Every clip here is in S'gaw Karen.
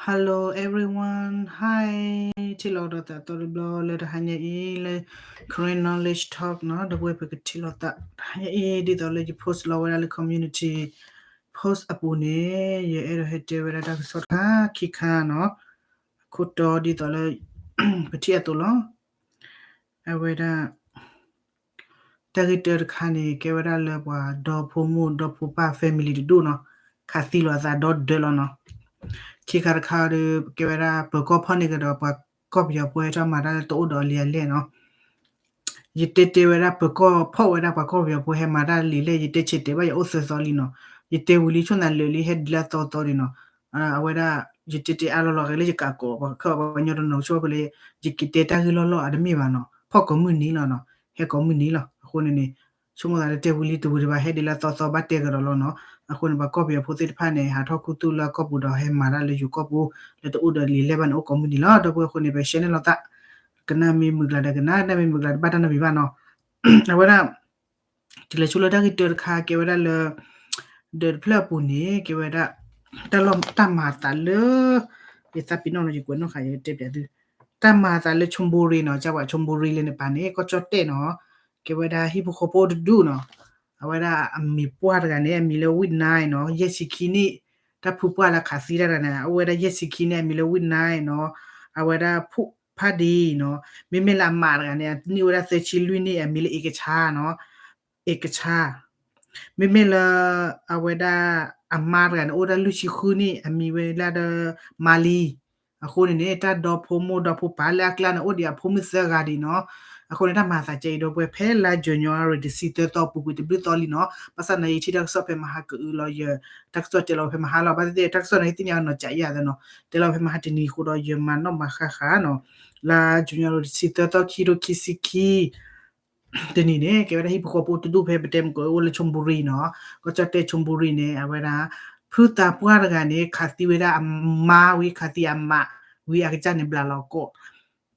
Hi, ထံၣ်လိာ်ကဒီးသးသီတဘျီလၢတဟါညါအံၤလၢ Karen Knowledge Talk နီၤ, ဒီပုၢ်ဝဲၢ် ပကထံၣ်လိာ်သးတဟါညါအံၤ ဒ်သိးလၢယ post လီၤဝဲဒၣ်လၢ community post အပူၤန့ၣ် ယအဲၣ်ဒိးဟဲတဲဝဲဒၣ်တၢ်ကစီၣ်တခါခံခါနီၤ, အခိၣ်တီဒ်သိးလၢ ပထံၣ်အသိးလီၤ. အဝဲဒၣ် တၢ်ဂ့ၢ်တၢတခါန့ၣ် ကဲဝဲဒၣ်လၢပှၤဒီဖိမိၢ်ဒီဖိပၢ် family တဒူၣ်နီၤ, ခးသံလိာ်အသးဒီဒၢလီၤနီၤ. ခံခါတခါဒီး ကဲဝဲဒၣ်ပၢၤကီၢ်ဖီၣ်န့ၢ်ကဒီးပှၤကီၢ်ပယီၤဖိဟဲထီၣ်မၤတၢ်လၢတအိၣ်ဒီးအလံာ်အလဲၢ်နီၤ. ယတဲတဲဝဲဒၣ်ပၢၤကီၢ်ဖီၣ်ဝဲဒၣ်ပှၤကီၢ်ပယီၤဖိဟဲမၤတၢ်လံာ်လဲၢ် ယတဲဆဲးတဲာ်ဘၣ်ယအိၣ်သၢသီလံနီၤ. ယတဲဝံၤလံဆိၣ်နၤလၢာ်လံ ဟဲဒ်လၢအသီသီဒံးနီၤ. အဝဲဒၣ် ယတဲတဲအါလီၤလီၤဂ့ၤလၢယကးကိးပှၤခၢၣ်ပှၤကညီတနီၤဆိၣ်ဖဲလၢ ယကတဲတၢ်ဂ့ၢ်လီၢ်လီၢ်အတမ့ၢ်ဘၣ်နီၤ, ဖီၣ်ကိးမုၢ်နံၤလီၤနီၤ, ဟဲကိးမုၢ်နံၤလီၤ. အဃိန့ၣ်န့ၣ် ဆိကမိၣ်သးလၢတဲဝံၤလံတဝံၤတဘၣ် ဟဲဒ်လၢအသီသီဘၣ်တဲကဒီးလီၤနီၤ. အဃိန့ၣ် ပှၤကီၢ်ပယီၤဖိသ့ၣ်တဖၣ်န့ၣ် ဟးထီၣ်ခူသူၣ်လၢအကီၢ်ပူၤဒီးဟဲမၤတၢ်လၢယိၤကီၢ်ပူၤ လၢတအိၣ်ဒီးလံာ်လဲၢ်ဘၣ်န့ၣ် အိၣ်ကိးမုၢ်နံၤလီၤ. ဒီပုၢ်ဝဲၢ်အဃိန့ၣ် ပ share န့ၢ်လိာ်သး ကနၣ်မ့ၢ်မုာ်ကျါဒီးကနၣ် တနၣ်မ့ၢ်မုာ်ကျါဒီးဘၣ်တၢ်နီတမံၤဘၣ်နီၤ. အဝဲဒၣ် တုၤလဲၤဆူလၢတၢ်ဂ့ၢ်တၢတခါကဲဝဲဒၣ်လၢ ဒီးတဖျၢၣ်အပူၤန့ၣ် ကဲဝဲဒၣ် တၢ်လီၢ်တၢ်မၤအသးလၢ ယသးပ့ၤနီၣ်နီၤ ယကွဲးနီၣ်ဃာ် ယကတဲပၠးသု တၢ်မၤအသးလၢ Chonburi နီၤ, ကၢ်ဝဲ Chonburi လၢနပၤန့ၣ် ကီၢ်ကၠီၣ်တဲၣ်နီၤ, ကဲဝဲဒၣ်ဟံၣ်ဖိဃီဖိတဒူၣ်နီၤ, အဝဲဒၣ်အမံၤပှၢ်တဂၤန့ၣ် အမံၤလၢ ဝံၣ်နါနီၤ, ယဲၢ်ဆံခံနံၣ်, တၢ်ဖုပှၢ်လၢခးသံတၢ်တဂၤန့ၣ် အအိၣ်ဝဲဒၣ်ယဲၢ်ဆံခံနံၣ် အမံၤလၢ ဝံၣ်နါနီၤ, အဝဲဒၣ်ဖးဒံနီၤ, မ့မ့ၢ်လၢအမါတဂၤန့ၣ် အနံၣ်အိၣ်ဝဲဒၣ်သၢဆံလွံၢ်နံၣ် အမံၤလၢ အ့ကဆါနီၤ, အ့ကဆါ မ့မ့ၢ်လၢ အဝဲဒၣ်အမါတဂၤန့ၣ် အိၣ်ဝဲဒၣ်လွံၢ်ဆံဃုနံၣ် အမံၤဝဲလၢဒီး မၤလံ, အဃိန့ၣ်န့ၣ် တၢ်ဒီဖိမိၢ်ဒီဖိပၢ်လၢအကျါန့ၣ် အိၣ်ဒံးအဖိမုၣ်သၢဂၤဒံးနီၤ, အဃိန့ၣ် တၢ်မၤသးကဲအံၤဒီပုၢ်ဝဲၢ် ဖဲလါ January တဆံသၢသီပူၤကွံာ်တဘျုးသီလံနီၤ, ဘၣ်ဆၣ်န့ၣ် ယထံၣ်တၢ်ကစီၣ်ဖဲမဟါကအုလီၤ ယ တၢ်ကစီၣ်တဲလီၤဖဲမဟါလီၤ, ဘၣ်သ့ၣ်သ့ၣ် တၢ်ကစီၣ်န့ၣ်သ့ၣ်ညါနီၤ ကးယၤသနီၤ, တဲလီၤဖဲမဟါတနံၤအဃိဒီး ယမၤနီၣ်မၤဃါဃာ်နီၤ, လါ January တဆံသၢသီ ခံထိခံဆံခံ တနံၤန့ၣ် ကဲဝဲဒၣ်ဟံၣ်ဖိဃီဖိတဒူၣ်ဖဲပတဲမုၢ်ကီး အိၣ်လၢ Chonburi နီၤ, ကီၢ်ကၠီၣ်တဲၣ် Chonburi န့ၣ် အဝဲဒၣ် ဖုသးပှၢ်တဂၤန့ၣ် ခးသံဝဲဒၣ်အမါဝံၤ ခးသံအမါဝံၤ အကစၢ်န့ၣ် ဘျးလီၤကိး,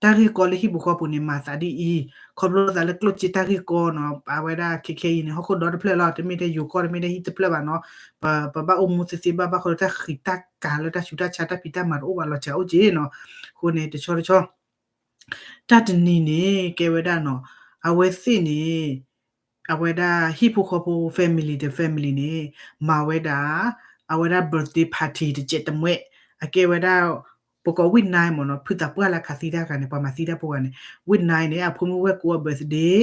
တၢ်ဂ့ၢ်ကီလၢဟံၣ်ပူၤဃီပူၤန့ၣ် မၤသးဒ်အံၤ, ခီဖျိသးလၢကျိၣ်စ့တၢ်ဂ့ၢ်ကီနီၤ, အဝဲဒၣ်ခဲခဲအံၤန့ၣ် ဟီၣ်ခိၣ်ဒီတဖျၢၣ်လီၤ, တမ့ၢ်ထဲယိၤကီၢ် တမ့ၢ်ထဲဟံၣ်တဖျၢၣ်ဘၣ်နီၤ, ပ ပဘၣ်အိၣ်မူသ့သ့ဘၣ် ဘၣ်ဃီလၢတၢ်ဃံးတၢ်ကၤလၢတၢ်ဆူးတၢ်ဆါ တၢ်ဖံးတၢ်မၤတအိၣ်ဘၣ် လီၤစှၤအိၣ်က့နီၤ, အဃိန့ၣ် တဆီတဆီ တၢ်တနံၤန့ၣ် ကဲဝဲဒၣ်နီၤ, အဝဲသ့ၣ်န့ၣ် အဝဲဒၣ်ဟံၣ်ဖိဃီဖိ family ဒီး family န့ၣ် မၤဝဲဒၣ် အဝဲဒၣ် birthday party တစဲးတမှဲး, အကဲဝဲဒၣ် ပကိး ဝံၣ်နါ မ့ၢ်နီၤ, ဖုသးပှၢ်လၢခးသံတၢ်တဂၤန့ၣ် ပှၤမၤသံတၢ်ဖိဂၤန့ၣ်, ဝံၣ်နါ န့ၣ် အဖိမုၣ်ဝဲၢ်ကိးအီၤ birthday,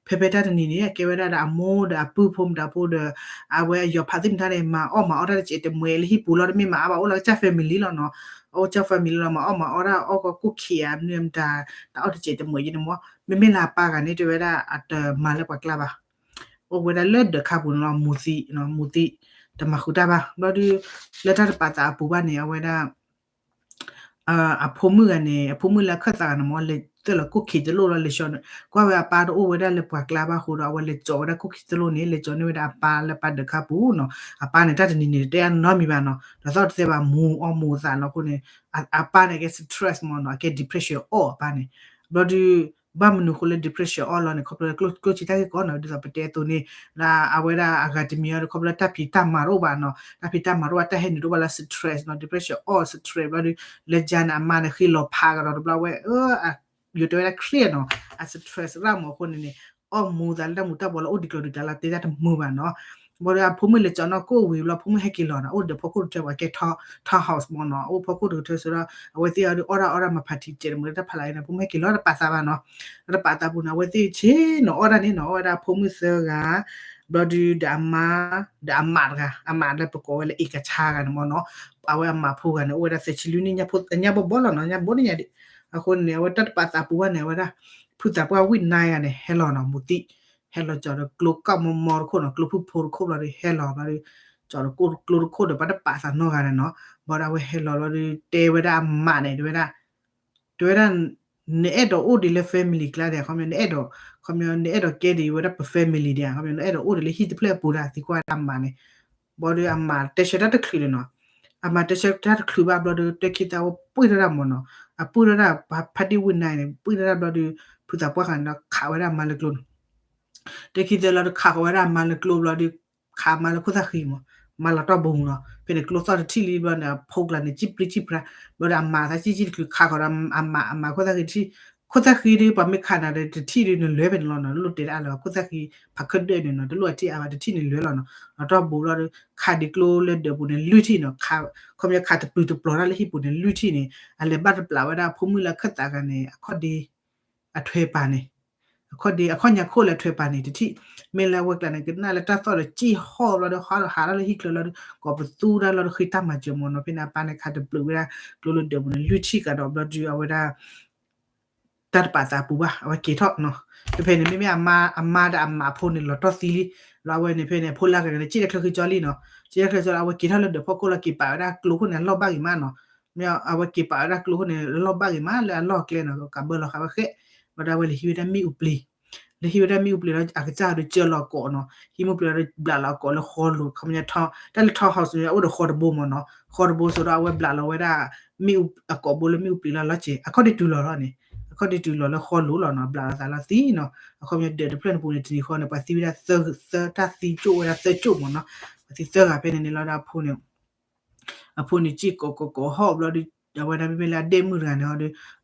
ဖဲဖဲတၢ်တနံၤန့ၣ် အကဲဝဲဒၣ်ဒီးအမိၢ်ဒီးအပုၢ်ဖိမတၤဖိဒီး အဝဲအယီၤဖးသ့ၣ်မတၤန့ၣ် မၤအီၣ်မၤအီတၢ်တစဲးတမှဲးလၢဟံၣ်ပူၤလီၤ, တမ့ၢ်မၤအါဘၣ် အိၣ်လၢကစၢ် family လီၤနီၤ, အိၣ်ကစၢ် family လီၤ, မၤအီၣ်မၤအီတၢ် အီၣ်ကီၢ်ကိၣ်ခ့ဧါ မနုၤမတၤ တၢ်အီၣ်တစဲးတမှဲးယဲန့ၣ်မ့ၢ်, မ့မ့ၢ်လၢအပၢ်ဂၤန့ၣ် တဲဝဲဒၣ်အတမၤလၢပှၤကျါဘၣ်, အိၣ်ဝဲဒၣ်လၢဒၢးခါပူၤန့ၣ်လီၤ, မူၤသံ, မူၤသံ, တမၤဃုာ်တၢ်ဘၣ်, ဘျီဒုး လၢတၢ်တပာ်သးအပူၤဘၣ်န့ၣ် အဝဲဒၣ် အဖိမုၣ်ဂၤန့ၣ် အဖိမုၣ်လၢအခၢၣ်သးဂၤန့ၣ်မ့ၢ် လဲၤသ့ၣ်လီၤကိၣ်ခ့တလိၣ်လီၤ, လဲၤဆှီန့ၣ် ကွၢ်ဝဲအပၢ်တအိၣ်ဝဲဒၣ်လၢပှၤကျါဘၣ်အဃိဒီး အဝဲလဲၤကၠီၤဝဲဒၣ်ကိၣ်ခ့တလိၣ်န့ၣ် လဲၤကၠီၤန့ၢ်ဝဲဒၣ်အပၢ်လၢပၢ်ဒၢးခါပူၤနီၤ, အပၢ်န့ၣ် တၢ်တနံၤန့ၣ် တတဲအနီတမံၤဘၣ်နီၤ, ဒီးသီၣ်တသဲဘၣ် မူၤအီၣ်မူၤသးလီၤအဃိန့ၣ်, အပၢ်န့ၣ် အကဲ stress မ့ၢ်နီၤ, အကဲ depression အီၣ်အပၢ်န့ၣ်, ဘျီဒုး ဘၣ်မနုၤအဃိလၢ depression အီၣ်လီၤန့ၣ် ခီဖျိလၢကျိၣ်စ့တၢ်ဂ့ၢ်ကီနီၤ, ဒ်သိးပတဲအသိးန့ၣ် လၢအဝဲဒၣ်အဂၤတမံၤအီၤဒီး ခီဖျိလၢတၢ်ဖံးတၢ်မၤတအိၣ်ဘၣ်နီၤ, တၢ်ဖံးတၢ်မၤတအိၣ်ဘၣ် တၢ်ဟဲနုာ်တအိၣ်ဘၣ်လၢ stress နီၤ, depression အီၣ် stress ဘျီဒုး လၢယၤန့ၣ် အမါန့ၣ် ဃ့လီၤဖးကဒီးတဘျီဝဲ ယတဲဝဲဒၣ် clear နီၤ, အ stress ရၣ်မးအဃိန့ၣ်န့ၣ် အီၣ်မူၤသးလၢတၢ်မူၤတၢ်ဘှီးလၢအိၣ်ဒံးကျိၤဒံးကျါလၢတဲတၢ်တမုာ်ဘၣ်နီၤ, ဘျီဒီးအဖိမုၣ်လဲၤကၠီၤနီၢ်ကိၣ်ဝံၤဘျီ ဖိမုၣ်ဟဲက့ၤလီၤနီၤ, အိၣ်ဒီးဖီခိၣ်တထၢပှၤကဲ town house မ့ၢ်နီၤ, အိၣ်ဖီခိၣ်တထၢစ့ၢ်ဒီး အဝဲသ့ၣ်အီၤဒုးအီၣ်ဒၣ်အီၣ်ဒၣ်မၤ party တစဲးတမှဲးလၢတၢ်ဖးလၢ်အံၤန့ၣ် ဖိမုၣ်ဟဲက့ၤလီၤတပာ်သးဘၣ်နီၤ, တပာ်သးပူၤန့ၣ် အဝဲသ့ၣ်ဆ့ၣ်နီၤအီၣ်ဒၣ်န့ၣ်နီၤ, အီၣ်ဝဲဒၣ်အဖိမုၣ်သၢဂၤ ဘျီဒုးဒီးအမါ ဒီးအမးတဂၤ, အမးလၢပကိးဝဲလၢ အ့ကဆါ ဂၤန့ၣ်မ့ၢ်နီၤ, အဝဲအမးဖိဂၤန့ၣ် အိၣ်ဝဲဒၣ်သၢဆံလွံၢ်နံၣ် ညါဘီဘီလီၤနီၤ, ညါဘီန့ၣ်ညါဒံး, အဃိန့ၣ် အဝဲတၢ်တပာ်သးပူၤဘၣ်န့ၣ် အဝဲဒၣ် ဖုသးပှၢ်ဝံၣ်နါဂၤန့ၣ် ဟဲလီၤနီၤ မူၤသံ, ဟဲလီၤကၠီၤဒီးကျိကၢ်မီမီတခိၣ်နီၤ, ကျိဖုၣ်ဖိတခိၣ်ဘျီဒီး ဟဲလီၤဘျီဒီး ကၠီၤဒီးကျိတခိၣ်ဒီး ပှၤတပာ်သးနီတဂၤန့ၣ်နီၤ, ဘျီဒီးအဝဲဟဲလီၤဘျီဒီး တဲဝဲဒၣ်အမးန့ၣ် တဲဝဲဒၣ် တဲဝဲဒၣ် နအဲၣ်ဒိးအိၣ်ဒံးလၢ family ကျါဒံး ခီပညီ နအဲၣ်ဒိး ခီပညီ နအဲၣ်ဒိးကဲဒံးဝဲဒၣ်ပ family ဒံး ခီပညီ နအဲၣ်ဒိးအိၣ်ဒံးလၢဟံၣ်တဖျၢၣ်အပူၤဒၣ် သံကွၢ်ဝဲဒၣ်အမးန့ၣ်, ဘျီဒီးအမးတဲဆၢတၢ်တချုးန့ၣ်နီၤ, အမးတဲဆၢတၢ်တချုးဘၣ်ဘျီဒီး တဲခံသးဝဲပှ့ၢ်ထီၣ်ဒၣ်မ့ၢ်နီၤ, အပှ့ၢ်ထီၣ်ဒၣ် ဖါတံၢ်ဝံၣ်နါန့ၣ် ပှ့ၢ်ထီၣ်ဒၣ်ဘျီဒီး ဖုသးပှၢ်ဃာ်န့ၣ်ဒီး ခးဝဲဒၣ်အမါလၢကျိန့ၣ် တဲခံသးလီၤဒီး ခးဃီၤဝဲဒၣ်အမါလၢကျိဘျီဒီး ခးအမါလၢခိၣ်သၣ်ဃံမ့ၢ်, မၤလီၤတီၢ်ဘူးနီၤ, ဖဲန့ၣ်ကျိသီၣ်တထံၣ်လံဘျီန့ၣ် အဖိကျါန့ၣ် စံၣ်ပျံၤစံၣ်ဖျါ, ဘျီဒီးအမၤသးစံၣ်စံၣ်တချုးခးဃီဒီး အမၤ အမၤခိၣ်သၣ်ဃံတထံၣ်, ခိၣ်သၣ်ဃံဒီး ပှၤမ့ၢ်ခးနၤဒီး တထံၣ်ဒီးနလဲၤဖဲန့ၣ်လီၤနီၤ, တလိၣ်တဲဒၣ်အါလၢၤဘၣ်, ခိၣ်သၣ်ဃံ ဖးခၢၣ်ဒၢၣ်န့ၣ်နီၤ တလိၣ်အထံၣ်အါဘၣ် တထံၣ်န့ၣ်လဲၤလီၤနီၤ, လီၤတီၢ်ဘူးဘျီဒီး ခးဒံးကျိလၢဒၢးပူၤန့ၣ် လွံၢ်ထံၣ်နီၤ, ခီပညီခးတပျုာ်တပျီၤတၢ်လၢဟံၣ်ပူၤန့ၣ် လွံၢ်ထံၣ်န့ၣ် အလဲၤဘၣ်တပျးဝဲဒၣ် ဖိမုၣ်လၢအခၢၣ်သးဂၤန့ၣ် အခီၣ်ဒ့ အထွဲပာ်န့ၣ် အခီၣ်ဒ့ အခီၣ်ညါခိၣ်လၢအထွဲပာ်န့ၣ် တထံၣ်, မ့ၢ်လၢအဝဲကျါန့ၣ် ကနၣ်လၢတၢ်သီၣ်ဒီးစံၣ်ဟီၣ်ဘျီဒီး ဟးထီၣ်လၢဟံၣ်ချၢလီၤဒီး ကိးပသူတၢ်လီၤဒီးဃ့တၢ်မၤစၢၤမ့ၢ်နီၤ, ဖဲန့ၣ်အပၢ်န့ၣ်ခးတပျုာ်ဝဲဒၣ် ကျိလၢဒၢးပူၤန့ၣ် လွံၢ်ထံၣ်ကဒီးဘျီဒီး အဝဲဒၣ် တၢ်တပာ်သးပူၤဘၣ် အဝဲက့ၤထီၣ်နီၤ, တဖဲန့ၣ် မ့မ့ၢ်အမါ အမါဒီးအမးဖိန့ၣ် လီၤတီၢ်သံလံ, လီၤအဝဲန့ၣ် ဖဲန့ၣ် အဖိလၢအဂၤန့ၣ် စံၣ်တၢ်ချၢဃံကၠီလံနီၤ, စံၣ်တၢ်ချၢကၠီလံ အဝဲက့ၤထီၣ်လၢဒၢးဖီခိၣ်လီၤ က့ၤပာ်ဝဲဒၣ်ကျိခိၣ်န့ၣ် အလီၢ်ဘၣ်ဂ့ၤမးနီၤ, မ့ၢ်အဝဲက့ၤပာ်ဝဲဒၣ်ကျိခိၣ်န့ၣ် အလီၢ်ဘၣ်ဂ့ၤမးလၢအလီၢ်အကျဲနီၤ, ကးဘၢလီၤဃာ်ဝဲဃဲ, ဘျီဒီးအဝဲလဲၤဟံးဝဲဒၣ်မ့ၣ်အူပျ့ၤ လဲၤဟံးဝဲဒၣ်မ့ၣ်အူပျ့ၤလီၤ အကစၢ်ဒီးကၢလီၤအကိးနီၤ, ဟံးမ့ၣ်အူပျ့ၤလီၤဒီးဘျးလီၤအကိးလၢဃီလိၤ ခီပညီ တၢ်လၢ townhouse န့ၣ် အိၣ်ဒီးဃီတဘိမ့ၢ်နီၤ, ဃီတဘိဆိဒီးအဝဲဘျးလီၤဝဲဒၣ် မ့ၣ်အူအကိးဘိလၢမ့ၣ်အူပျ့ၤလီၤလီၤစဲး အခီၣ်ဒ့တုၤလီၤလီၤန့ၣ်, အခီၣ်ဒ့တုၤလီၤလၢဃီလိၤလီၤနီၤ, ဘျးလီၤသးလီၤသံနီၤ, အခီပညီဒၢးတဖျၢၣ်န့ၣ်ပူၤန့ၣ် တနံၤဃီန့ၣ် ပှၤသံဝဲဒၣ်သၢ သၢတၢ်သံကၠိၣ်ဝဲဒၣ်သၢကၠိၣ်မ့ၢ်နီၤ, ပှၤသံသၢဂၤဖဲန့ၣ်န့ၣ်လီၤဒီးအဖိန့ၣ် အဖိန့ၣ်စံၣ်ကိးကိးကိးဟီၣ်ဘျီဒီး အဝဲဒၣ်မ့မ့ၢ်လၢအဒဲၣ်မုၣ်တဂၤန့ၣ်ဒီး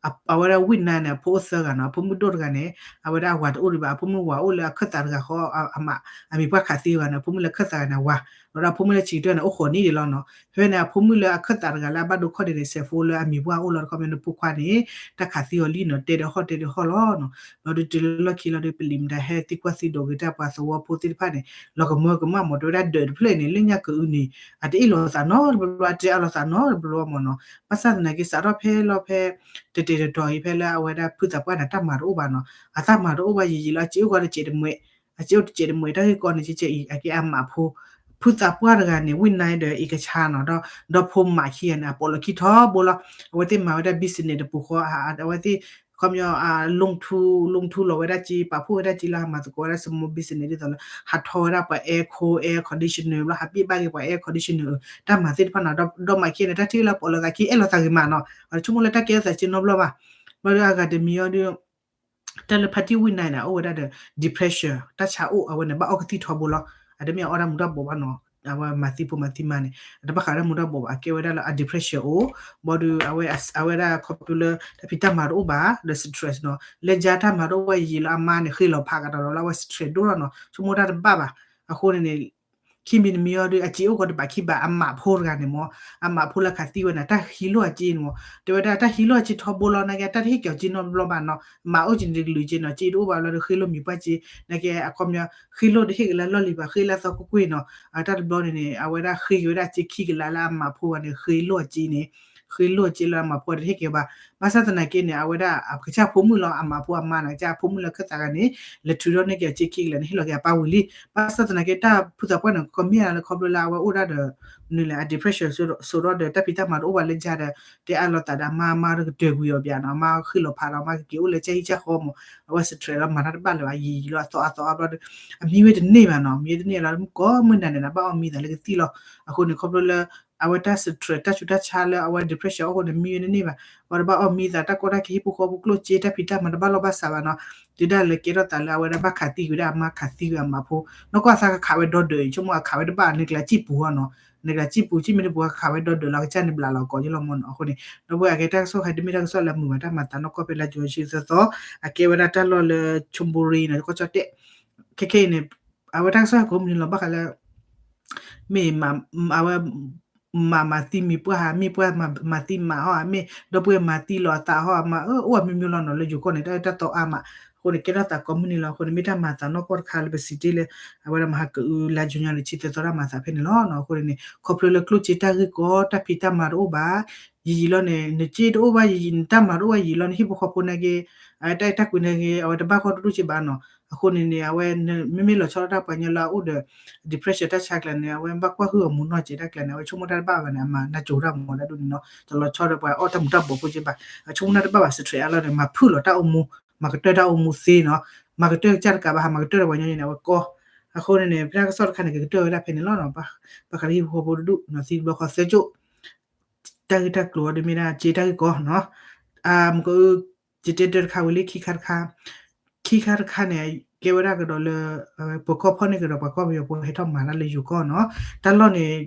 အဝဲဒၣ်ဝံၣ်နါန့ၣ် အဖိအိၣ်သၢဂၤနီၤ, အဖိမုၣ်ဒိၣ်တဂၤန့ၣ် အဝဲဒၣ်အဝၤတအိၣ်ဒံးဘၣ်, အဖိမုၣ်ဝၤအိၣ်လၢအခၢၣ်သးတဂၤဃီ အမံၤပှၢ်ခးသံအဂၤန့ၣ် အဖိမုၣ်လၢအခၢၣ်သးဂၤန့ၣ်ဝၤ, ဘျီဒီးအဖိမုၣ်လၢဆံးကတၢၢ်န့ၣ် အိၣ်ဃိးနံၣ်ဒံးလီၤနီၤ, ဖဲန့ၣ် အဖိမုၣ်လၢအခၢၣ်သးတဂၤလၢအဘၣ်ဒိခီၣ်ဒ့န့ၣ် ဆဲးဖိလၢအမံၤပှၢ်အိၣ်လီၤတခီပညီန့ၣ် ဖိခွါန့ၣ် တၢ်ခးသံအီၤလံနီၤ, တဲဒၢးဟီၣ်တဲဒၢးဟီၣ်လီၤနီၤ, ဘျီဒီးတုၤလၢလီၢ်ခံလီၤဒီး ပလံးမတၤဟဲသံကွၢ်သံဒိးက့ၤတၢ်ပှၤသဝီဖိသ့ၣ်တဖၣ်န့ၣ် လီၤကမၢကမၣ်မ့ၢ် တဲဝဲဒၣ်ဒၢးတဖျၢၣ်န့ၣ် လၢညါကအုန့ၣ် အတအ့ၣ်လိာ်သးနီတဘျီဘျီ အတအါလိာ်သးနီတဘျီဘျီမ့ၢ်နီၤ, ဘၣ်ဆၣ်သနာ်က့စးထီၣ်ဖဲလီၤဖဲ တဲာ်တဲာ်တီၤတီၤအံၤဖဲလၢအဝဲဒၣ်ဖုသးပှၢ်န့ၣ် တၢ်မၤတအိၣ်ဘၣ်နီၤ, အတၢ်မၤတအိၣ်ဘၣ်ယံာ်ယံာ်လီၤ အစ့အိၣ်ဃီတစဲးတမှဲး, အစ့အိၣ်တစဲးတမှဲး တၢ်ဂ့ၢ်ကီန့ၣ် ကဲကဲအံၤ အကဲအမးဖိ ဖုသးပှၢ်တဂၤန့ၣ် ဝံၣ်နါဒီးအံၤကဆါနီၤ, ဒီး ဒီဖိမးခံဂၤန့ၣ် အပိာ်လီၢ်ခံထီဘိလီၤ, အဝဲသ့ၣ်မၤဝဲဒၣ် business တပူၤဃီ အဝဲသ့ၣ် ခီပညီ လီၢ်ထူ လီၢ်ထူလီၤဝဲဒၣ်က့ ပာ်ဖှိၣ်ဝဲဒၣ်က့လၢဟးမၤသကိးဝဲဒၣ် small business ဒ်သိးလၢ ဟးထီၣ်ဝဲဒၣ်ပှၤ airco air conditioner ဘျီ ဟးပ့ၢ်ဘၣ်က့ၤပှၤ air conditioner တၢ်မၤသ့ၣ်တဖၣ်နီၤ, ဒီးမးခံဂၤန့ၣ် တၢ်ထံၣ်လၢအပိာ်လီၤသးခံ အဲၣ်လိာ်သးဂ့ၤမးနီၤ, ဆိကမိၣ်လၢတၢ်ကဲထီၣ်သးစ့နီတဘျီဘၣ်, ဘျီဒီးအဂၤတမံၤအီၤဒီး တၢ်လၢဖါတံၢ်ဝံၣ်နါန့ၣ် အိၣ်ဝဲဒၣ်ဒီး depression တၢ်ဆါအိၣ် အဝဲန့ၣ် ဘၣ်အီၣ်ကသံၣ်ထီဘိလီၤ, အတမ့ၢ်အအီၣ်တၢ်မူၤတၢ်ဘှီးဘၣ်နီၤ, အဝဲမၤသံဖိမၤသံမါန့ၣ် အတဘၣ်ဃးတၢ်မူၤတၢ်ဘှီးဘၣ် အကဲဝဲဒၣ်လၢအ depression အိၣ်, ဘၣ်ဒီး အဝဲ အဝဲဒၣ်ခီဖျိလၢ တၢ်ဖံးတၢ်မၤတအိၣ်ဘၣ် ဒီး stress နီၤ, လၢယါတၢ်မၤတအိၣ်ဘၣ်ယံာ်ယံာ်လီၤ အမါန့ၣ် ဃ့လီၤဖးကဒီးလီၤ လၢအဝဲ stress ဒိၣ်လီၤနီၤ, ဆိကမိၣ်တၢ်တဘၣ်ဘၣ်, အဃိန့ၣ်န့ၣ် ခံမံၤတမံၤအီၤဒီး အစ့အိၣ်ကီးတဘးခံဘး အမးဖိတဂၤန့ၣ်မ့ၢ် အမးဖိလၢခးသံဝဲန့ၣ် တၢ်ဟံးလိၢ်အစ့န့ၣ်မ့ၢ် တဲဝဲဒၣ် တၢ်ဟံးလိၢ်အစ့ထီဘိလီၤ နာ်က့ တၢ်တဟ့ၣ်က့ၤအီၤစ့နီတဘျီဘၣ်နီၤ, မၤအိၣ်က့ၤန့ၣ်တကလုာ်က့နီၤ, စ့တအိၣ်ဘၣ်လီၤဒီး ဃ့လိၢ်မံၤပှၢ်စ့, နာ်က့ အခီပညီ ဃ့လိၢ်တဟ့ၣ်က့ၤလၢလီၢ်လံၤဘၣ် ဃ့လၢအသီကွ့ၢ်ကွ့ၢ်နီၤ, အတၢ်တဘျီန့ၣ်န့ၣ် အဝဲဒၣ်ဃ့က့ၤဝဲဒၣ်စ့ခံကလးလၢအမးဖိဂၤန့ၣ် ဃ့လိၢ်အစ့န့ၣ် ဃ့လိၢ်အစ့လၢအမးဖိတဟ့ၣ်က့ၤဘၣ်, ဘၣ်ဆၣ်သနာ်က့န့ၣ် အဝဲဒၣ် အကစၢ်ဖိမုၣ်လီၤ အမးဖိအမါန့ၣ် ကစၢ်ဖိမုၣ်လၢခၢၣ်သးဂၤန့ၣ် လဲၤထုးထီၣ်န့ၢ်က့ၤအစ့ခံကလးန့ၣ် ဟ့ၣ်လီၤက့ၤအပၢ်ဝံၤလံ, ဘၣ်ဆၣ်သနာ်က့ တၢ်ဖုသးပှၢ်န့ၣ် ကီမ့ၢ်လၢခီဖျိလၢအဝဲအိၣ်ဒၣ်ဒီး နုာ်လၢအ depression စိဒီး တၢ်ဖံးတၢ်မၤတအိၣ်ဘၣ်လၢယါဒီး တဲအါလိာ်သးဒီးအမါ အမါကတၢၢ်ကွံာ်အီၤပၠးနီၤ, အမါဃ့လီၤဖးဒီး အမါကက့ၤအိၣ်လၢကၢ်ဟံၣ်ကၢ်ဃီမ့ၢ် အဝဲ stress လီၤ မၤတၢ်တဘၣ်လၢၤဘၣ် ယံာ်ယံာ်လီၤ အသီအသီအါဘျီဒီး အမံဝဲတန့ၢ်ဘၣ်နီၤ, မံဝဲတန့ၢ်လီၤ မုၣ်ကီၢ်မုၢ်နၤန့ၣ် ဘၣ်အီၣ်မံသးလၢကသံၣ်လီၤ, အဃိန့ၣ် ခီဖျိလၢ အဝဲတၢ် stress တၢ်ဆူးတၢ်ဆါလၢအဝဲ depression အဃိန့ၣ် မံဝဲတန့ၢ်ဘၣ်, ဝဲတဘၣ်အီၣ်မံသး တၢ်ကီတၢ်ခဲဟံၣ်ဖိဃီဖိကျိၣ်စ့ တၢ်ဖံးတၢ်မၤတဘၣ်လိာ်ဘၣ်စးဘၣ်နီၤ, တုၤဒၣ်လဲာ်ကဲထီၣ်သးလၢအဝဲဒၣ်ဘၣ်ခးသံဝဲဒၣ်အမါ ခးသံဝဲအမးဖိ, နီၢ်ကီၢ်အသးကခးဝဲဒီဒၢးအံၤ ဆိကမိၣ်အခးဝဲတဘၣ် နကလၤစံၣ်ပူၤအီၤနီၤ, နကလၤစံၣ်ပူၤ စံၣ်မ့ၢ်တပူၤ ခးဝဲဒီဒၢးလီၤ ကစၢ်န့ၣ်ဘျးလီၤကိးက့လီၤမ့ၢ်နီၤ, အဃိန့ၣ် ဒီပုၢ်ဝဲၢ်အကဲတၢ်ကစီၣ်ခဲ တမ့ၢ်တၢ်ကစီၣ်လၢအမုာ်ဘၣ် တၢ်မၤသးနီၢ်ကီၢ်ဖဲလါ June ဆံသၢသီ, အကဲဝဲဒၣ်တၢ်လီၢ်လၢ Chonburi နီၤ ကီၢ်ကၠီၣ်တဲၣ်, ခဲခဲအံၤန့ၣ် အဝဲတၢ်ကစီၣ်ကိးမုၢ်နံၤလီၤ ဘၣ်ဃးလၢ မ့ၢ် အဝဲ မၤမၤသံမံၤပှၢ်ဟး မံၤပှၢ်မၤသံမးဟီ မ့ၢ်ဒီပုၢ်ဝဲၢ်မၤသံလီၤအသးဟီ မၤအၢအိၣ်အမျိုးမျိုးလီၤနီၤ လၢယိၤကီၢ်န့ၣ် တၢ်အၢတၢ်သီအါမး, အဃိန့ၣ် ကဲထီၣ်သးကိးမုၢ်နံၤလီၤ. အဃိန့ၣ် မ့ၢ်တၢ်မၤသးနီၢ်ကီၢ်တခါလၢပစံးတ့ၢ်လၢ အဝဲဒၣ်မဟါကအုလါ June လၢဆံသၢသီတၢ်မၤသးဖဲန့ၣ်လီၤ. အဃိန့ၣ် ခီဖျိလၢကျိၣ်စ့တၢ်ဂ့ၢ်ကီ တၢ်ဖံးတၢ်မၤတအိၣ်ဘၣ် ယံာ်ယံာ်လီၤန့ၣ် နစ့တအိၣ်ဘၣ်ယံာ်ယံာ် နတၢ်မၤတအိၣ်ဘၣ်ယံာ်လီၤန့ၣ် ဟံၣ်ဖိဃီဖိနာ်က့ အတၢ်အဲၣ်တၢ်ကွံနာ်က့ အဝဲတဘၣ်ကီဒိၣ်ဒိၣ်စ့ဘၣ်နီၤ. အဃိန့ၣ်န့ၣ် အဝဲ မ့မ့ၢ်လီၤဆီဒၣ်တၢ်ပှၤကညီလၢအအိၣ်ဒီး depression တၢ်ဆါကျါန့ၣ် အဝဲဘၣ်ကွၢ်ဟုၣ်အီၤမူနီၢ်စဲးတၢ်ကျါန့ၣ် အဝဲဆိကမိၣ်တၢ်တဘၣ်ဘၣ်န့ၣ် အမၤနၢ်ကၠိတၢ်မူဒၣ်ဒိၣ်န့ၣ်နီၤ တလီၤဆီဒီးပှၤအီၣ်တၢ်မူၤတၢ်ဘှီးဖိက့ဘၣ်. အဆိကမိၣ်တၢ်တဘၣ်ဘၣ် stress အါလီၤန့ၣ် မၤဖုၣ်လီၤတၢ်အိၣ်မူ မၤကတၢၢ်တၢ်အိၣ်မူသ့နီၤ မၤကတၢၢ်ကစၢ်တကးဘၣ် ဟးမၤကတၢၢ်ဒီးပှၤညီန့ၣ် အဝဲကီ အဃိန့ၣ်န့ၣ် ဖဲတၢ်ကစီၣ်တခါန့ၣ် ကကတၢၢ်ဝဲဒၣ်ဖဲန့ၣ်လီၤ. ဘၣ်ဃးလၢဟံၣ်ဖိဃီဖိတဒူၣ်နီၤ သံတဘျီဃီသၢကၠိၣ် တၢ်ဂ့ၢ်တၢ်ကျိၤအီၤဒ်မ့ၢ်ဒၣ်စ့တၢ်ဂ့ၢ်ကီနီၤ. မက ယတဲတၢ်တခါဝံၤလံ ခံခါတခါ ခံခါတခါန့ၣ် ကဲဝဲဒၣ်ကဒီးလၢ ပကီၢ်ဖီၣ်န့ၢ်ကဒီးပှၤကီၢ်ပယီၤဖိဟဲထီၣ်မၤတၢ်လၢယိၤကီၢ်နီၤ. တၢ်လီၢ်န့ၣ်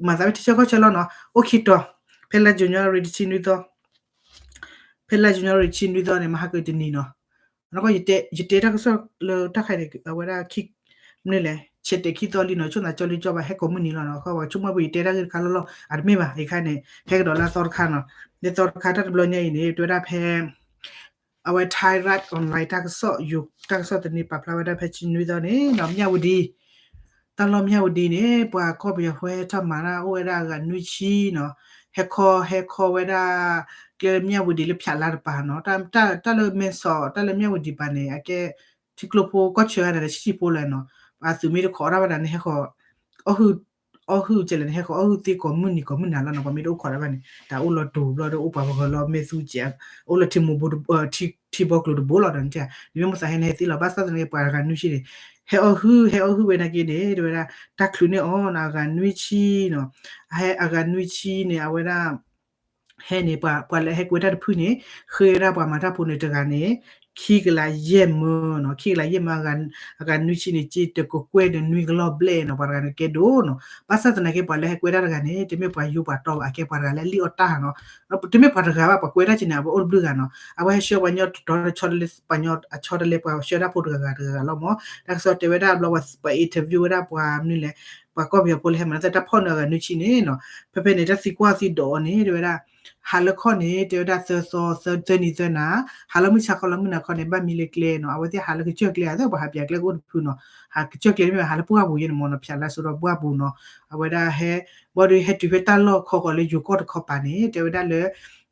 မၤသးဝဲထံဆၢကီၢ်ဆၢလီၤနီၤ. အိၣ်ခံတီၤ, ဖဲလါ January တဆံနွံသီ, ဖဲလါ January တဆံနွံသီန့ၣ် မဟါကတနံၤနီၤ. ယတဲတၢ်ကစီၣ်လၢတၢ်ခါန့ၣ် အဝဲဒၣ် မနုၤလဲၣ် ဆဲးတဲာ်ခံသီလံနီၤ, ဆိၣ်သးကၠီလံကၠီဘၣ် ဟဲကိးမုၢ်နံၤလီၤနီၤ. အခီပညီ ဆိကမိၣ်ပယတဲတၢ်ဂ့ၢ်တခါလီၤလီၤ အတမ့ၢ်ဘၣ်. ယခါန့ၣ် ဟဲကဒီးလၢအသီတခါနီၤ. လၢသီတခါ တၢ်တဘျီညါအံၤန့ၣ် တဲဝဲဒၣ်ဖဲ အဝဲ Thai Rat Online တၢ်ကစီၣ် ယိၤ တၢ်ကစီၣ်သန့ပာ်ဖျါဝဲဒၣ်ဖဲဆံနွံသီန့ၣ်နီၤ မၠၣ်ဝတံၤ တၢ်လီၢ်မၠၣ်ဝတံၤန့ၣ် ပှၤကီၢ်ပယီၤဖိဟဲထီၣ်မၤတၢ်အိၣ်ဝဲဒၣ်အဂၤနွံဆံနီၤ. ဟဲခီ ဟဲခီဝဲဒၣ် ကျဲလၢမၠၣ်ဝတံၤလၢဖၠးလါတပၤနီၤ. တၢ်လၢမဲဆီး တၢ်လၢမၠၣ်ဝတံၤပၤန့ၣ် အကဲ ထံကျိဖိကီၢ်ဆၢဂၤန့ၣ် ဆံးဆံးဖိလၢၤနီၤ. အသုးမ့ၢ်တခိးတၢ်ဘၣ်ဒီးန့ၣ် ဟဲဃီၤ အီၣ်ဟုၣ်ကဲလဲၣ်န့ၣ် ဟဲဃီၤအီၣ်ဟုၣ်သ့ကိးမုၢ်နံၤကိးမုၢ်နၤလီၤနီၤ. ပှၤမ့ၢ်တအိၣ်ခိးတၢ်ဘၣ်န့ၣ် တၢ်အိၣ်လီၤတူာ်ဘျီဒီး အိၣ်ပှၤပဂီၤလီၤ မ့ၢ်သူကဲး အိၣ်လၢထံမိၢ်ဘိ ထံဘီကျိၤတဘိလီၤဒီးန့ၣ် နမ့ၢ်မိၣ်သးဟဲန့ၣ်ဟဲသ့လီၤ. ဘၣ်ဆၣ်သနာ်က့ ပှၤအဂၤနွံဆံန့ၣ် ဟဲအီၣ်ဟုၣ် ဟဲအီၣ်ဟုၣ်ဝဲနာ်က့န့ၣ် တဲဝဲဒၣ် တၢ်ချုးန့ၢ်အီၤနီၤ အဂၤနွံဆံနီၤ. အဂၤနွံဆံန့ၣ် အဝဲဒၣ် ဟဲန့ၣ် ပှၤလၢဟဲကွဲတၢ်တဖုန့ၣ် ဃ့ဝဲဒၣ်ပှၤမၤတၢ်ဖိန့ၣ်တဂၤန့ၣ် ခံကလးယဲၢ်မၢနီၤ. ခံကလးယဲၢ်မၢ အဂၤနွံဆံန့ၣ် က့တကကွဲၢ်ဒီးနွံကလီၢ်ဘျဲၣ်နီၤ. ပှၤတဂၤန့ၣ်ကဲဒိၣ်နီၤ. ဘၣ်ဆၣ်သနာ်က့ ပှၤလၢဟဲကွဲတၢ်တဂၤန့ၣ် တမ့ၢ်ပှၤယိပှၤတီဘၣ် အကဲပှၤတဂၤလၢအလံၣ်အီၣ်တၢ်နီၤ. တမ့ၢ်ပှၤတဂၤဘၣ် ပှၤကွဲတၢ်က့န့ၣ် အဝဲအိၣ်တဘျုးဂၤနီၤ. အဝဲဟဲဆှၢပှၤညီတတီၤတဆီတလဲ ပှၤညီအဆီတလဲ ပှၤဆှၢတၢ်ဖိတဂၤဂၤတဂၤဂၤလီၤမၢ်. တၢ်ကစီၣ်တဲဝဲဒၣ်ဘျီ ပှၤ interview ဝဲဒၣ်ပှၤမနုၤလဲၣ် ပှၤကီၢ်ပယီၤဖိလၢဟဲမၤတၢ်ဖီၣ်န့ၢ်အဂၤနွံဆံန့ၣ်နီၤ. ဖဲဖဲန့ၣ် တၢ်သံကွၢ်သံဒိးအီၤန့ၣ် တဲဝဲဒၣ် ဟးလၢခီၣ်န့ၣ် တဲဝဲဒၣ်သၢသီ သၢနံၤသၢနၤ, ဟးလၢမုၢ်ဆါခီလၢမုၢ်နၤခီန့ၣ် ဘၣ်မံလၢကျဲနီၤ. အဝဲသ့ၣ်ဟးလၢကစၢၢ်ကျဲ အသ့ၣ်ပှၤဟးပၠးကျဲကအိၣ်တဖုနီၤ. ဟးကစၢၢ်ကျဲမ့ၢ်ဘၣ် ဟးလၢပှၢ်ပူၤယဲန့ၣ်မၢ်နီၤ. ဖၠးလါစိဒီးပှၢ်ပူၤနီၤ. အဝဲဒၣ်ဟဲ ဘၣ်ဒီးဟဲတုၤဖဲတၢ်လီၢ်ခီဃီၤလၢယိၤကီၢ်တခီပၤန့ၣ် တဲဝဲဒၣ်လၢ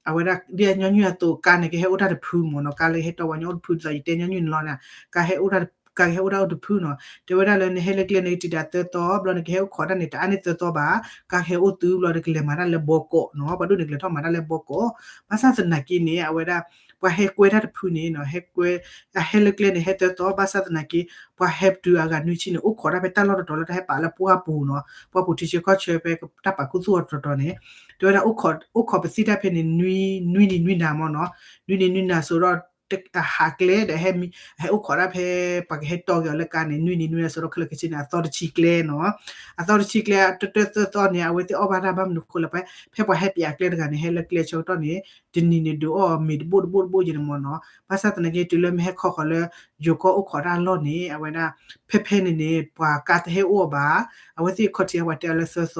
အဝဲဒၣ်ဒ်အညီနုၢ်အသိး ကါန့ၣ် ကဟဲအိၣ်တၢ်တဖုမၢ်နီၤ. ကါလၢကဟဲတီပှၤညီအိၣ်တဖုဒ်သိး ယတဲညီနုၢ်န့ၣ်လီၤန့ၣ် ကါဟဲအိၣ်တၢ် ကါကဟဲအိၣ်တၢ်အိၣ်တဖုနီၤ. တဲဝဲဒၣ်လၢနဟဲလၢကျဲန့ၣ် ကတံာ်တာ်သၢသီ ဘျီန့ၣ် ကဟဲအိၣ်ခိးတၢ်န့ၣ် တအါန့ၢ်သၢသီဘၣ်. ကါကဟဲအိၣ်သုး ဘျီဒီးကလဲၤမၤတၢ်လၢဘီကီးနီၤ. ပှၤဒိၣ်န့ၣ်ကလဲၤထီၣ်မၤတၢ်လၢဘီကီး. ဘၣ်ဆၣ်သနာ်က့န့ၣ် အဝဲဒၣ် ပှၤဟဲကွဲတၢ်တဖုန့ၣ်နီၤ ဟဲကွဲ အဟဲလၢကျဲန့ၣ် ဟဲသၢသီ ဘၣ်ဆၣ်သနာ်က့ ပှၤဟဲတုၤအဂၤနွံဆံန့ၣ် အိၣ်ခိးတၢ်ဖဲတၢ်လီၢ်တတီၤလၢတၢ်ဟဲပာ်လၢပှၢ်ပူၤနီၤ. ပှၢ်ပူၤထံဆၢကီၢ်ဆၢဖဲတၢ်ပာ်ခူသူၣ်အီၤတတီၤန့ၣ် တဲဝဲဒၣ် အိၣ်ခိးပသံတၢ်ဖဲန့ၣ် နွံနံၤနွံနၤမၢ်နီၤ. နွံနံၤနွံနၤစိဒီး ဟးကျဲဒီး ဟဲအိၣ်ခိးတၢ်ဖဲ ပှၤကဟဲတီက့ၤအီၤလၢကါန့ၣ် နွံနံၤနွံနၤစိဒီး ခဲလၢာ်ခဲဆ့န့ၣ် အသီတဆံကျဲနီၤ. အသီတဆံကျဲ တၢၢ်တၢၢ်သၢသီန့ၣ် အဝဲသ့ၣ်အီၣ်ဘၣ်တၢ်ဘၣ်မနုၤဃိလၢ ဖဲပှၤဟဲပၠးကျဲတဂၤန့ၣ် ဟဲလၢကျဲဆၢကတီၢ်န့ၣ် တနံၤန့ၣ် ဒုးအီၣ်မ့ၤတဘိၣ်တဘိၣ်တဘိၣ်ယဲန့ၣ်မၢ်နီၤ. ဘၣ်ဆၣ်သနာ်က့ တုၤလၢမ့ၢ်ဟဲခီဃီၤလၢ ယိၤကီၢ်အိၣ်ခိးတၢ်လီၢ်န့ၣ် အဝဲဒၣ် ဖဲဖဲန့ၣ်န့ၣ် ပှၤကါတဟဲအိၣ်အီၤဘၣ်. အဝဲသ့ၣ်ခီၣ်ထံးအဝဲတဲအီၤလၢသၢသီ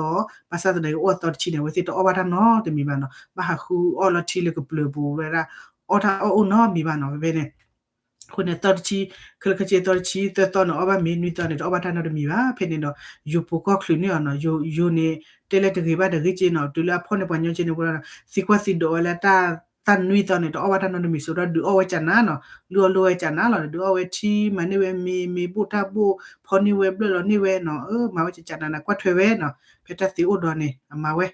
ဘၣ်ဆၣ်သနာ်က့ အိၣ်အသီတဆံန့ၣ် အဝဲသ့ၣ်တအီၣ်ဘၣ်တၢ်နီတမံၤဘၣ်နီၤ. ဘၣ်ဟးဃုအီၣ်လီၤထံလၢကပျၢၤပူၤဝဲဒၣ် အီၣ်တၢ်အီၣ်အိၣ်နီတမံၤဘၣ်နီၤ. ဖဲဖဲန့ၣ် အဃိန့ၣ် အသီတဆံ ခဲလၢာ်ခဲဆ့ အသီတဆံ သၢသီန့ၣ် အီၣ်ဘၣ်မ့ၤ နွံသီန့ၣ် တအီၣ်ဘၣ်တၢ်နီတမံၤဘၣ်. ဖဲန့ၣ်ဒီး ယိၤပူၤကီၢ်ချုးန့ၢ်အီၤနီၤ. ယိၤန့ၣ် တဲလၢတဂ့ၤဘၣ်တဂ့ၤက့နီၤ. တုၤလၢအဖီၣ်န့ၢ်ပှၤညီက့န့ၣ် ဝဲဒၣ် သံကွၢ်သံဒိးဝဲလၢ တၢ်နွံသီန့ၣ် တအီၣ်ဘၣ်တၢ်နီတမံၤစိဒီး ဒုးအီၣ်ဝဲကနၤနီၤ. လုၢ်အီၣ်လုၢ်ဝဲကနၤလီၤ. ဒုးအီၣ်ဝဲထံ မၤန့ၢ်ဝဲမ့ၤ မ့ၤဘိၣ်တၢ်ဘိၣ် ဖီန့ၢ်ဝဲဘျၢၣ်လီၤန့ၢ်ဝဲနီၤ. မၤဝဲကနၤန့ၣ် ကွၢ်ထွဲဝဲနီၤ. ဖဲတၢ်သ့အိၣ်ဒီးန့ၣ် အမၤဝဲ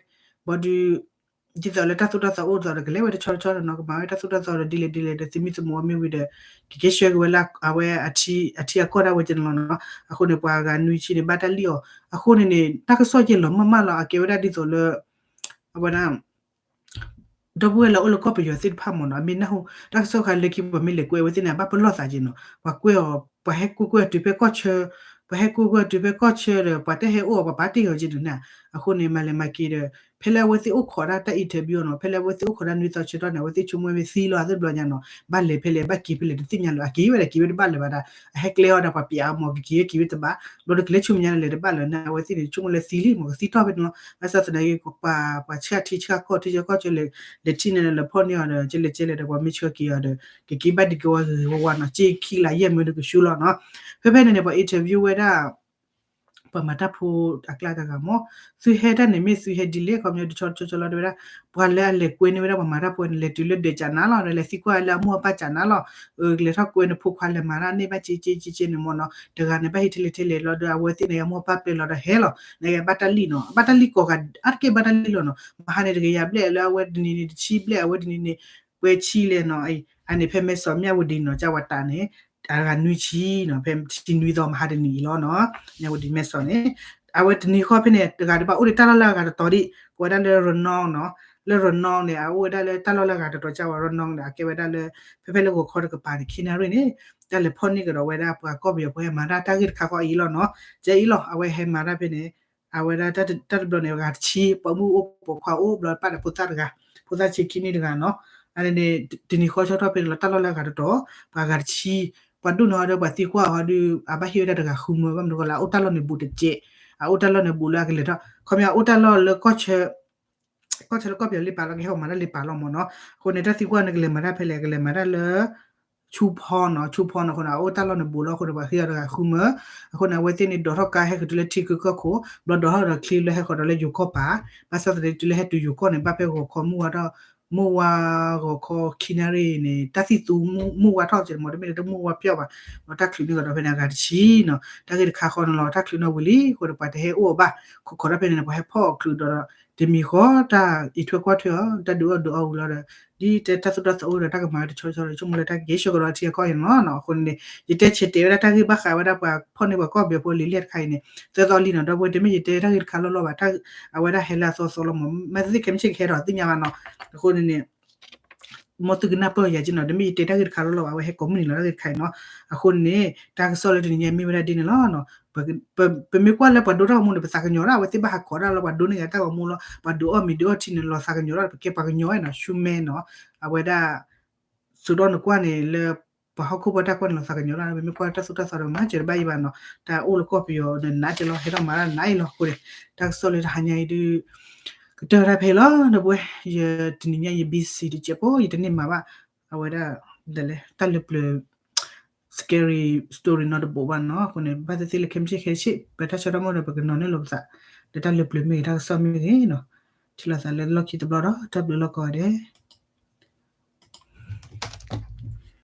ဘၣ်ဒီး ဒ်သိးလၢတၢ်သိၣ်တၢ်သီအိၣ်ဒီး ကလဲၤဝဲတဆီတဆီနီၤ. ကမၤဝဲတၢ်သိၣ်တၢ်သီဒီး ဒ်လဲၣ်ဒ်လဲၣ်ဒီး သုးမုၢ်သးမုၢ်အီၤမ့ၢ်ဝံၤဒီး ကက့ၤဆှၢက့ၤဝဲလၢအဝဲ အထံအကီၢ်ဒၣ်ဝဲကန့ၣ်လီၤနီၤ. အဃိန့ၣ် ပှၤအဂၤနွံဆံန့ၣ် ဘၣ်တၢ်လံၣ်အီၤ. အဃိန့ၣ်န့ၣ် တၢ်ကစီၣ်ယဲၢ်လီၤမၢ်မၢ်လီၤ. အကဲဝဲဒၣ်ဒ်သိးလၢ အဝဲဒၣ် ဒီပုၢ်ဝဲၢ်လၢအအိၣ်လၢကီၢ်ပယီၤသ့ၣ်တဖၣ်မၢ်နီၤ အမ့ၢ်နၢ်ဟူ တၢ်ကစီၣ်ခါလၢခံ ပှၤမ့ၢ်လဲၤကွဲဝဲသ့ၣ်န့ၣ် အဘၣ်ပလီၢ်သးက့နီၤ. ပှၤကွဲအီၤ ပှၤဟဲကွဲကွဲအီၤတုၤဖဲကီၢ်ဆၢ ပှၤဟဲကွဲကွဲအီၤတုၤဖဲကီၢ်ဆၢဒီး ပှၤတဟဲအိၣ်အီၤ ပှၤပာ်တ့ၢ်အီၤက့န့ၣ်နီၤ. အဃိန့ၣ် မၤလဲၤမၤက့ၤဒီး ဖဲလၢအဝဲသ့ၣ်အိၣ်ခိးတၢ် တၢ် interview နီၤ ဖဲလၢအဝဲသ့ၣ်အိၣ်ခိးတၢ်နွံသီဆၢကတီၢ်န့ၣ် အဝဲသ့ၣ်ဆိကမိၣ်ဝဲမ့ၢ်သံလီၤအသ့ၣ်တဘျီညါနီၤ ဘၣ်လဲၤဖဲလဲၣ် ဘၣ်က့ၤဖဲလဲၣ် တသ့ၣ်ညါလၢၤ အက့ၤဝဲဒၣ်က့ၤဝဲတဘၣ်လၢၤဘၣ်ဒၣ် အဟဲကျဲအီၤဒီးပှၤပျးအီၤမၢ် ကက့ၤဝဲက့ၤဝဲတဘၣ် ဘျီဒီးကလဲၤဆိကမိၣ်ညါလၢၤတဘၣ်လၢၤန့ၣ် အဝဲသ့ၣ်န့ၣ် ဆိကမိၣ်လၢသံလံမၢ် ကသံထီၣ်ဖဲန့ၣ်လီၤ. ဘၣ်ဆၣ်သနာ်က့ ပှၤ ပှၤဆှၢထံဆှၢကီၢ် ထံဆှၢကီၢ်ဆၢလဲၤ လဲၤထံၣ်န့ၣ် လဲၤဖီၣ်န့ၢ်အီၤဒီး ကဲလဲၣ်ကဲလဲၣ်ဒီး ပှၤမ့ၢ်ဆှၢက့ၤအီၤဒီး ကက့ၤဘၣ်ဒံးက့ၤဝဲဂ့ၤဂ့ၤဝါဝါနီၤ က့ခံကလးယဲၢ်မၢဒီးကဆူလီၤနီၤ. ဖဲဖဲန့ၣ်န့ၣ် ပှၤ interview ဝဲဒၣ် ပှၤမၤတၢ်ဖိအကျါတဂၤမၢ် သုဟဲတၢ်န့ၣ်မ့ၢ်သုဟဲဒ်လဲၣ် ခီပညီတဆီတဆီဆီလီၤ တဲဝဲဒၣ် ပှၤလၢအလဲၤကွဲန့ၢ်ဝဲဒၣ်ပှၤမၤတၢ်ဖိန့ၣ် လဲၤတုၤလၢဒဲးကနါလီၤ ဒီးလဲၤသံကွၢ်လၢအမိၢ်အပၢ်ကနါလီၤ ကလဲၤထီၣ်ကွဲန့ၢ်ဖိခွါလဲၤမၤတၢ်န့ၢ်ဘၣ်က့က့က့က့န့ၣ်မၢ်နီၤ တဂၤန့ၣ်ဘၣ်ဟံးထဲလဲၣ်ထဲလဲၣ်လီၤ ဒီးအဝဲသ့ၣ်န့ၣ် အမိၢ်အပၢ်ပျဲလီၤဒီးဟဲလီၤ နကဘၣ်တၢ်လံၣ်နီၤ ဘၣ်တၢ်လံၣ်ကိးဂၤ အါတက့ၢ်ဘၣ်တၢ်လံၣ်လီၤနီၤ မဟါန့ၣ်တကယၤဘျဲၣ်လၢအဝဲတနံၤန့ၣ် တဆံဘျဲၣ် အဝဲတနံၤန့ၣ် ပှဲၤဆံလဲၣ်နီၤ အန့ၣ်ဖဲမဲစီၣ်မၠၣ်ဝတံၤနီၤ ကဝၤတးန့ၣ် အဂၤနွံဆံနီၤ ဖဲဆံနွံသီမဟါတနံၤအံၤလီၤနီၤ မၠၣ်ဝတံၤမဲစီၣ်န့ၣ် အဝဲတနံၤဃီဖဲန့ၣ် တဂၤတဘၣ်အိၣ်ဒီးတၢ်လီၢ်လၢအဂၤတတီၤဒံး ကိးဝဲဒၣ်လၢ ရနီၤ နီၤ လၢ ရနီၤ န့ၣ် အအိၣ်ဝဲဒၣ်လၢတၢ်လီၢ်လၢအဂၤတတီၤကဝၤ ရနီၤ န့ၣ် အကဲဝဲဒၣ်လၢ ဖဲဖဲလၢဂီၤခီတကပၤန့ၣ် ခံနၣ်ရံၣ်န့ၣ် တၢ်လဲၤဖီၣ်န့ၢ်ကဒီးဝဲဒၣ်ပှၤကီၢ်ပယီၤဖိဟဲမၤတၢ်တၢ်ဂ့ၢ်တခါဃီအံၤလီၤနီၤ. ကဲအံၤလီၤ အဝဲဟဲမၤတၢ်ဖဲန့ၣ် အဝဲဒၣ်တၢ်တဘျီန့ၣ် ဂၤတဆံ ပှၤမုၣ်အိၣ်ပိာ်ခွါအိၣ်ဘျီပာ်ဒီးဖိသၣ်တဂၤ ဖိသၣ်ဆံခံနံၣ်တဂၤနီၤ. အန့ၣ် တနံၤဃီဆီထီၣ်ဖဲန့ၣ်လီၤ တၢ်လီၢ်လၢအဂၤတတီၤ ပှၤဂၤတဆံ ပှၤဒိၣ်န့ၣ်ဟီဒီးပှၤသံကွၢ်အီၤဒီး အဘၣ်ဟ့ၣ်ဝဲဒၣ်တဂၤဃုမၢ ဘၣ်မနုၤဃိလၢအအိၣ်တၢ်လီၢ်န့ၣ်ဘူးတကဲး အအိၣ်တၢ်လီၢ်န့ၣ်ဘူးလၢအကလဲၤထီၣ် ခီပညီအအိၣ်တၢ်လီၢ်လၢ ကီၢ်ဆၢလၢကီၢ်ပယီၤလ့ပာ်လီၤ ကဟဲအိၣ်မၤတၢ်လ့ပာ်လီၤမၢ်နီၤ. အဃိန့ၣ် တၢ်သံကွၢ်န့ၣ် ကလဲၤမၤတၢ်ဖဲလဲၣ် ကလဲၤမၤတၢ်လၢ ဆူဖီနီၤ ဆူဖီနီၤ အဃိန့ၣ် အအိၣ်တၢ်လီၢ်န့ၣ်ဘူးလီၤ အဃိန့ၣ် ပှၤဟ့ၣ်အီၤတဂၤဃုမၢ အဃိန့ၣ် အဝဲသ့ၣ်န့ၣ်ဒိးထီၣ်ကါဟဲက့ၤတုၤလၢထံချၢကီၢ်ခိၣ် ဘျီဒိးထီၣ်ဒီးချံလၢဟဲဃီၤဒီးလၢယိၤကီၢ်ပၤ ဘၣ်ဆၣ်သနာ်က့တုၤလၢဟဲတုၤယိၤကီၢ်န့ၣ် ဘၣ်ဖဲဂီၤခီမုၢ်ဝါထီၣ် မုၢ်ဝါဂီၤခီခံနၣ်ရံၣ်န့ၣ် တၢ်သံၣ်သူမုၢ်ဝါထီၣ်ကဲမၢ် တမ့ၢ်လၢတမုၢ်ဝါပျီၢ်ဘၣ် ဒီးတၢ်ချုးန့ၢ်ကဒီးဖဲန့ၣ် အဂၤတဆံနီၤ တၢ်ဂ့ၢ်တခါဃီန့ၣ်လီၤ တၢ်ချုးန့ၢ်ဝံၤလံ အဃိဒီးပှၤတဟဲအိၣ်အီၤဘၣ် ခိးခိးတၢ်ဖဲန့ၣ် ပှၤဟဲဖီၣ်အီၤချုးဒီး တမံၤဃီတၢ်အံးထွဲကွၢ်ထွဲအီၤ တၢ်ဒုးအီၣ်ဒုးအီဝံၤလီၤဒီး ဒ်တဲတၢ်သိၣ်တၢ်သီအိၣ်ဒီးတၢ်ကမၤဝဲတဆီဆီဒီး ဆိကမိၣ်လၢတၢ်ကကဲဆိကဒီးထံအကီၢ်အံၤန့ၣ်လီၤနီၤ. အဃိန့ၣ် ယတဲဆဲးတဲဝဲဒၣ်တၢ်ဂ့ၢ်ဘၣ်ဃးဝဲဒၣ်ပှၤဖီၣ်န့ၢ်ပှၤကီၢ်ပယီၤဖိလံၤလံၤတခါအံၤန့ၣ် သၢသီလံနီၤ ဒီပုၢ်ဝဲၢ် တမ့ၢ်ယတဲတၢ်ဂ့ၢ်တခါလီၢ်လီၢ်ဘၣ် အဝဲဒၣ်ဟဲလၢအသီသီလီၤမၢ် မ့ၢ်သ့ခဲမုၢ်ဆ့ၣ်ကဟဲဒီးသ့ၣ်ညါဘၣ်နီၤ. အဃိန့ၣ်န့ၣ် မ်သုကနၢ်ပၢၢ်ယၤက့နီၤ တမ့ၢ်ယတဲတၢ်ဂ့ၢ်တခါလီၢ်လီၢ်ဘၣ် အဝဲဟဲကိးမုၢ်နံၤလီၤတၢ်ဂ့ၢ်တခါအံၤနီၤ. အဃိန့ၣ် တၢ်ကစီၣ်လၢတနံၤညါမ့ၢ်ဝဲဒၣ်ဒ်န့ၣ်လီၤနီၤ. ပမ့ၢ်ကွၢ်လၢပှၤဒိတၢ်ဂီၤမူန့ၣ် ပသးကညီၤဒၣ် အဝဲသ့ၣ်ဘၣ်ဟးခိးဒၣ်လၢပှၤဒိန့ၢ်ဂၤတၢ်ဂီၤမူလီၤ ပှၤဒုးအီၣ်မ့ၤဒုးအီၣ်ထံန့ၣ် လီၤသးကညီၤဒၣ် ပကဲပှၤကညီၤဝဲနီၤ ဆူမဲနီၤ အဝဲဒၣ် စိၤဒီနကွၢ်န့ၣ်လၢ ပှၤဟီၣ်ခိၣ်ဖိတၢ်ကွၢ်န့ၣ်လီၤသးကညီၤဒၣ် ပမ့ၢ်ကွၢ်တၢ်သိၣ်တၢ်သီဒီးမၤစၢၤတဘၣ်အံၤဘၣ်နီၤ တၢ်အိၣ်လၢကီၢ်ပယီၤဒီးနးကဲလီၤ ဟဲထီၣ်မၤတၢ်နးအံၤလီၤအဃိန့ၣ် တၢ်ကစီၣ်လၢတဟါညါအံၤဒုး ကတၢၢ်ဝဲဒၣ်ဖဲအံၤလီၤ ဒီပုၢ်ဝဲၢ် ယတနံၤညါယ busy တစဲးဖိ ယတန့ၢ်မၤဘၣ် အဝဲဒၣ် ဒ်လဲၣ် တၢ်လၢပျၢၤ scary story နီတဘိးဘၣ်နီၤ အဃိန့ၣ် ဘၣ်သ့ၣ်သ့ၣ်လၢခဲမုၢ်ဆ့ၣ်ခဲဆ့ ပတၢ်ဆၢထီၣ်မီၢ်ဒီး ပကနီၤန့ၢ်လီၤပသး ဒီးတၢ်လၢပျၢၤမ့ၢ်ဂ့ၤ တၢ်ကစီၣ်မ့ၢ်ဂ့ၤနီၤ ထံၣ်လိာ်သးလၢလီၢ်ခံတဘျီဒီး တၢ်ဘျုးလီၢ်ကီးဂၤဒဲး